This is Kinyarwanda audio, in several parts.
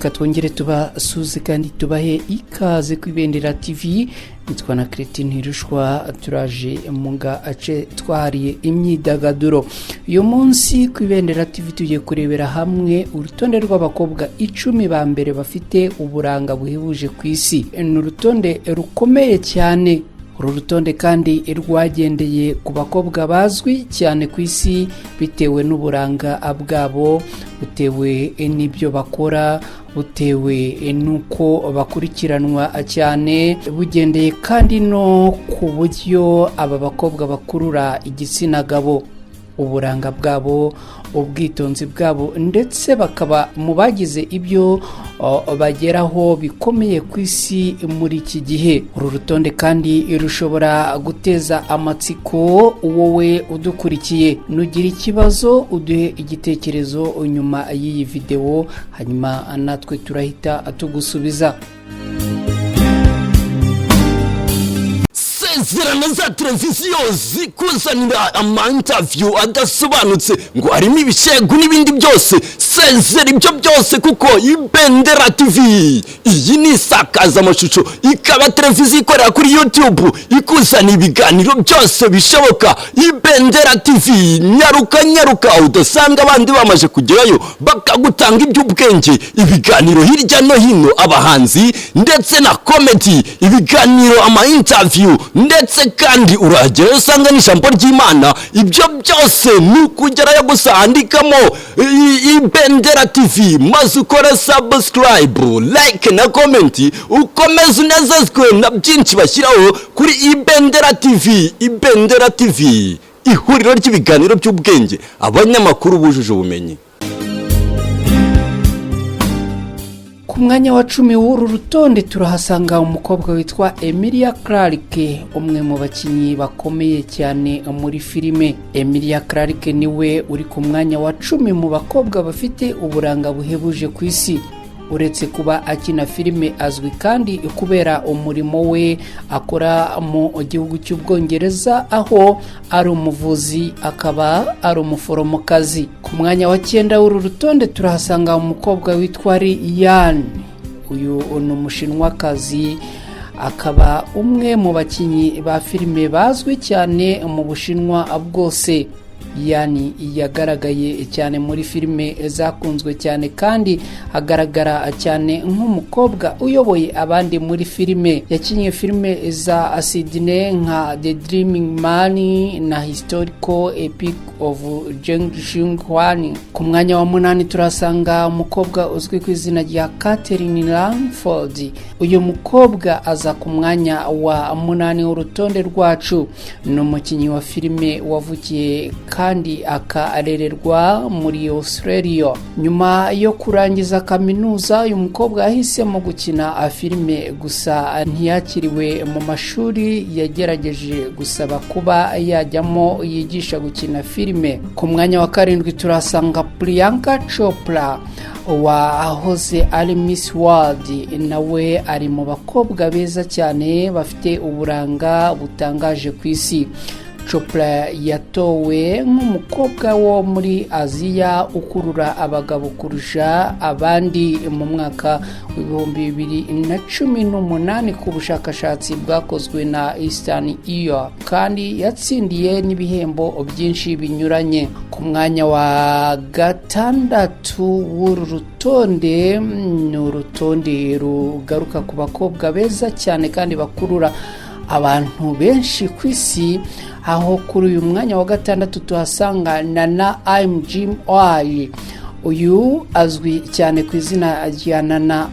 Reka twongere tubasuze kandi tubahe ikaze ku Ibendera TV. Nitwa na Christine Ntirushwa. Turaje mu gace twahariye imyidagaduro. Uyu munsi ku Ibendera TV tugiye kurebera hamwe urutonde rw'abakobwa 10 ba mbere bafite uburanga buhebuje ku isi. Ni urutonde rukomeye cyane. Uru rutonde kandi rwagendeye ku bakobwa bazwi cyane ku isi bitewe n'uburanga bwabo, butewe n'ibyo bakora, butewe n'uko bakurikiranwa cyane, bugendeye kandi no ku buryo aba bakobwa bakurura igitsina gabo, uburanga bwabo, ubwitonzi bwabo, ndetse bakaba mu bagize ibyo bageraho bikomeye ku isi muri iki gihe. Uru rutonde kandi rushobora guteza amatsiko wowe udukurikiye. Nugira ikibazo, uduhe igitekerezo nyuma y'iyi videwo, hanyuma natwe turahita tugusubiza. Sezerano za televiziyo zikuzanira ama interview adasobanutse ngo harimo ibishegu n'ibindi byose. Sezera ibyo byose, kuko Ibendera TV iyi ni isakazamashusho, ikaba televiziyo ikorera kuri YouTube, ikuzana ibiganiro byose bishoboka. Ibendera TV, nyaruka nyaruka udasanga abandi bamaze kugerayo bakagutanga iby'ubwenge, ibiganiro hirya no hino, abahanzi ndetse na comedy, ibiganiro, ama interview, ndetse kandi urahagera usanga n'ijambo ry'Imana. Ibyo byose ni ukugerayo gusa. Andikamo Ibendera TV maze ukore subscribe, like na comment, ukomeze unezezwe na byinshi bashyiraho kuri Ibendera TV. Ibendera TV, ihuriro ry'ibiganiro by'ubwenge, abanyamakuru bujuje ubumenyi. Ku mwanya wa 10 w'uru rutonde turahasanga umukobwa witwa Emilia Clarke, umwe mu bakinnyi bakomeye cyane muri filime. Emilia Clarke niwe uri ku mwanya wa 10 mu bakobwa bafite uburanga buhebuje ku isi. Uretse kuba akina filime, azwi kandi kubera umurimo we akora mu gihugu cy'Ubwongereza, aho ari umuvuzi akaba ari umuforomokazi. Ku mwanya wa 9 w'uru rutonde turahasanga umukobwa witwa Yan. Uyu ni Umushinwakazi, akaba umwe mu bakinnyi ba filime bazwi cyane mu Bushinwa bwose. Yani yagaragaye cyane muri filime zakunzwe cyane, kandi agaragara cyane nk'umukobwa uyoboye abandi muri filime. Yakinnye filime za Sydney nka The Dreaming Man na Historical Epic of Zheng Xinghuan. Ku mwanya wa 8 turasanga umukobwa uzwi ku izina rya Catherine Langford. Uyu mukobwa aza ku mwanya wa 8 w'urutonde rwacu. Ni umukinnyi wa filime wavukiye kandi akarererwa muri Australia. Nyuma yo kurangiza kaminuza, uyu mukobwa yahisemo gukina filime, gusa ntiyakiriwe mu mashuri yagerageje gusaba kuba yajyamo yigisha gukina filime. Ku mwanya wa 7 turasanga Priyanka Chopra wahoze ari Miss World. Nawe ari mu bakobwa beza cyane bafite uburanga butangaje ku isi. Chopra yatowe nk'umukobwa wo muri Aziya ukurura abagabo kurusha abandi mu mwaka wa 2018 ku bushakashatsi bwakozwe na Eastern Ear, kandi yatsindiye n'ibihembo byinshi binyuranye. Ku mwanya wa 6 w'uru rutonde, ni urutonde rugaruka ku bakobwa beza cyane kandi bakurura abantu benshi ku isi, aho kuri uyu mwanya wa 6 tuhasanga Nana Mjim. Uyu azwi cyane ku izina rya Nana.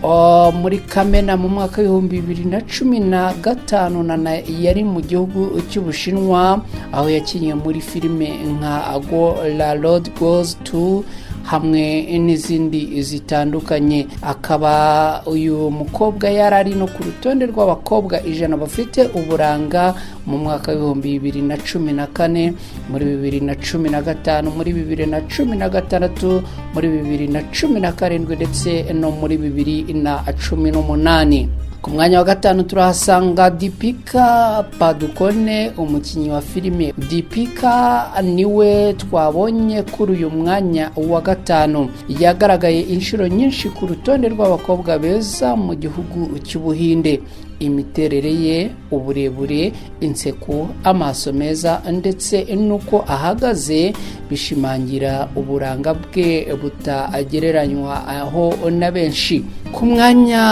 Muri Kamena mu mwaka wa 2015, Nana yari mu gihugu cy'Ubushinwa, aho yakinnye muri filime nka Go La Road Goes To hamwe n'izindi zitandukanye. Akaba uyu mukobwa yari ari no ku rutonde rw'abakobwa 100 bafite uburanga mu mwaka wa 2014, muri 2015, muri 2016, muri 2017 ndetse no muri 2018. Ku mwanya wa gatanu turahasanga Deepika Padukone, umukinnyi wa filime. Deepika niwe twabonye kuri uyu mwanya wa gatanu. Yagaragaye inshuro nyinshi ku rutonde rw'abakobwa beza mu gihugu cy'Ubuhinde. Imiterere ye, uburebure, inseko, amaso meza ndetse n'uko ahagaze bishimangira uburanga bwe butagereranywa aho na benshi. Ku mwanya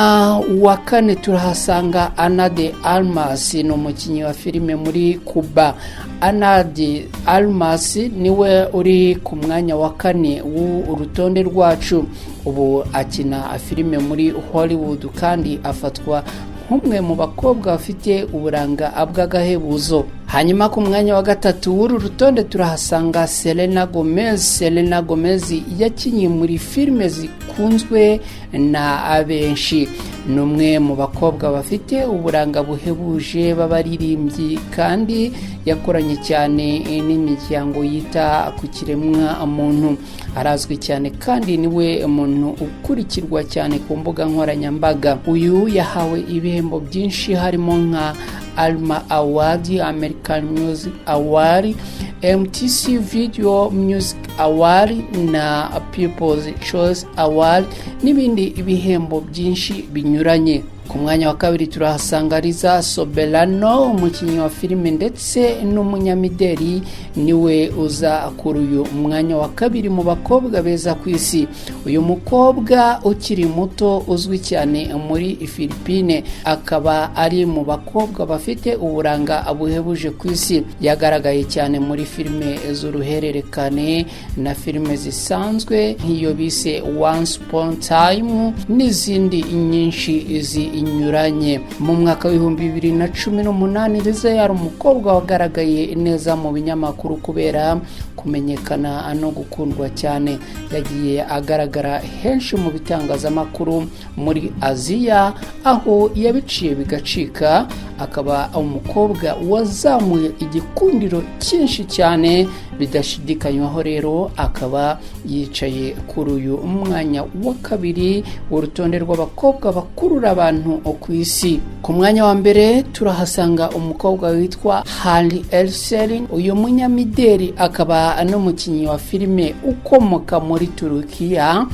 wa kane turahasanga Ana de Armas, ni umukinnyi wa filime muri Cuba. Ana de Armas niwe uri ku mwanya wa kane w'urutonde rwacu. Ubu akina filime muri Hollywood kandi afatwa nk'umwe mu bakobwa bafite uburanga bw'agahebuzo. Hanyuma ku mwanya wa gatatu w'uru rutonde turahasanga Selena Gomez. Selena Gomez yakinnye muri filime zikunzwe na benshi. Ni umwe mu bakobwa bafite uburanga buhebuje b'abaririmbyi, kandi yakoranye cyane n'imiryango yita ku kiremwa muntu. Arazwi cyane kandi niwe muntu ukurikirwa cyane ku mbuga nkoranyambaga. Uyu yahawe ibihembo byinshi harimo nka Alma Award, American Music Award, MTV Video Music Award na People's Choice Award n'ibindi bihembo byinshi binyuranye. Ku mwanya wa kabiri turahasanga Liza Soberano, umukinnyi wa filime ndetse n'umunyamideli. Niwe uza kuri uyu mwanya wa kabiri mu bakobwa beza ku isi. Uyu mukobwa ukiri muto uzwi cyane muri Filipine, akaba ari mu bakobwa bafite uburanga buhebuje ku isi. Yagaragaye cyane muri filime z'uruhererekane na filime zisanzwe nk'iyo bise Once Upon Time n'izindi nyinshi zinyuranye. Mu mwaka w'2018, Liza yari umukobwa wagaragaye neza mu binyamakuru kubera kumenyekana no gukundwa cyane. Yagiye agaragara henshi mu bitangazamakuru muri Aziya, aho yabiciye bigacika, akaba umukobwa wazamuye igikundiro cyinshi cyane bidashidikanywaho. Rero akaba yicaye kuri uyu mwanya wa kabiri w'urutonde rw'abakobwa bakurura abantu ku isi. Ku mwanya wa mbere turahasanga umukobwa witwa Hande Erçel. Uyu munyamideli akaba n'umukinnyi wa filime ukomoka muri Turukiya,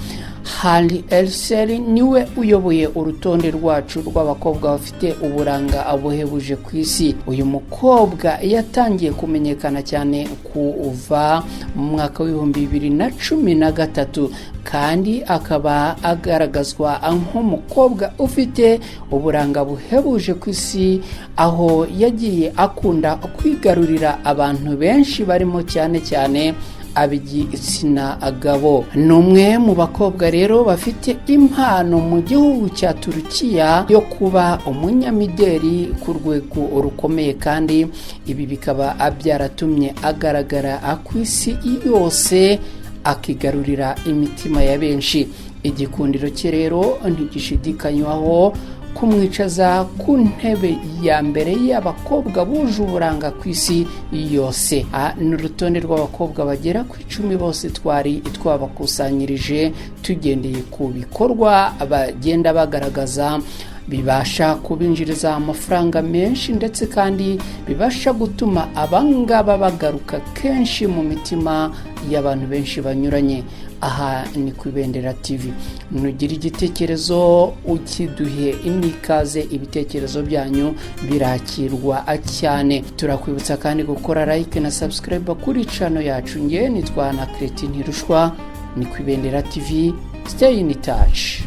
Hande Erçel, niwe uyoboye urutonde rwacu rw'abakobwa bafite uburanga buhebuje ku isi. Uyu mukobwa yatangiye kumenyekana cyane kuva mu mwaka w'2013, kandi akaba agaragazwa nk'umukobwa ufite uburanga buhebuje ku isi, aho yagiye akunda kwigarurira abantu benshi barimo cyane cyane ab'igitsina gabo. Ni umwe mu bakobwa rero bafite impano mu gihugu cya Turukiya yo kuba umunyamideli ku rwego rukomeye, kandi ibi bikaba byaratumye agaragara ku isi yose, akigarurira imitima ya benshi. Igikundiro cye rero ntigishidikanywaho kumwicaza ku ntebe ya mbere y'abakobwa buje uburanga ku isi yose. Ni urutonde rw'abakobwa bagera ku 10 bose twari twabakusanyirije tugendeye ku bikorwa bagenda bagaragaza bibasha kubinjiriza amafaranga menshi, ndetse kandi bibasha gutuma abangaba bagaruka kenshi mu mitima y'abantu benshi banyuranye. Aha ni ku Ibendera TV. Nugira igitekerezo ukiduhe n'ikaze, ibitekerezo byanyu birakirwa cyane. Turakwibutsa kandi gukora like na subscribe kuri channel yacu. Nge nitwa na Kereti Ntirushwa, ni ku Ibendera TV. Stay in touch.